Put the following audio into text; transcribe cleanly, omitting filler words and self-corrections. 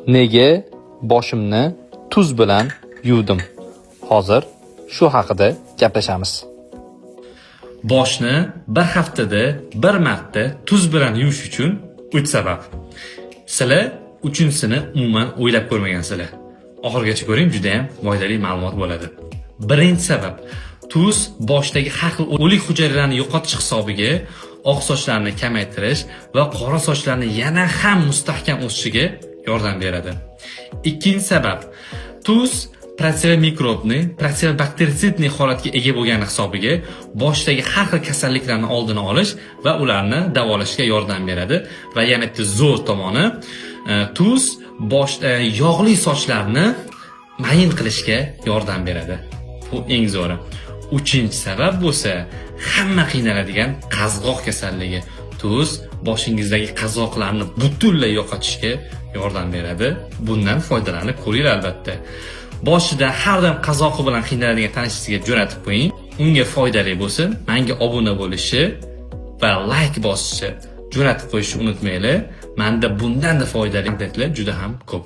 Nega boshimni tuz bilan yuvdim? Hozir shu haqida gaplashamiz. Boshni bir haftada bir marta tuz bilan yuvish uchun 3 sabab. Sizlar uchinchisini umuman o'ylab ko'rmagansizlar. Oxirigacha ko'ring, juda ham foydali ma'lumot bo'ladi. Birinchi sabab: tuz boshdagi har xil o'lik hujayralarni yo'qotish hisobiga oq sochlarni kamaytirish va qora sochlarni yana ham mustahkam o'sishiga yordam beradi. Ikkinchi sabab: tuz противомикробный, противобактерицидный holatga ega bo'lgani hisobiga boshdagi har xil kasalliklarni oldini olish va ularni davolashga yordam beradi. Va yana bitta zo'r tomoni, tuz bosh yog'li sochlarni mayin qilishga yordam beradi. Bu eng zo'ri. Uchinchi sabab bo'lsa, hamma qiynaladigan qazg'oq kasalligi. Tuz boshingizdagi qazg'oqlarni butunlay yo'qotishga yordam beradi. Bundan foydalanib ko'ringlar albatta. Boshida har doim qazg'oqi bilan qiynaladigan tanishingizga jo'natib qo'ying. Unga foydali bo'lsin, menga obuna bo'lishi va layk bosishni, jo'natib qo'yishni unutmanglar. Menda bundan-da foydali kontentlar juda ham ko'p.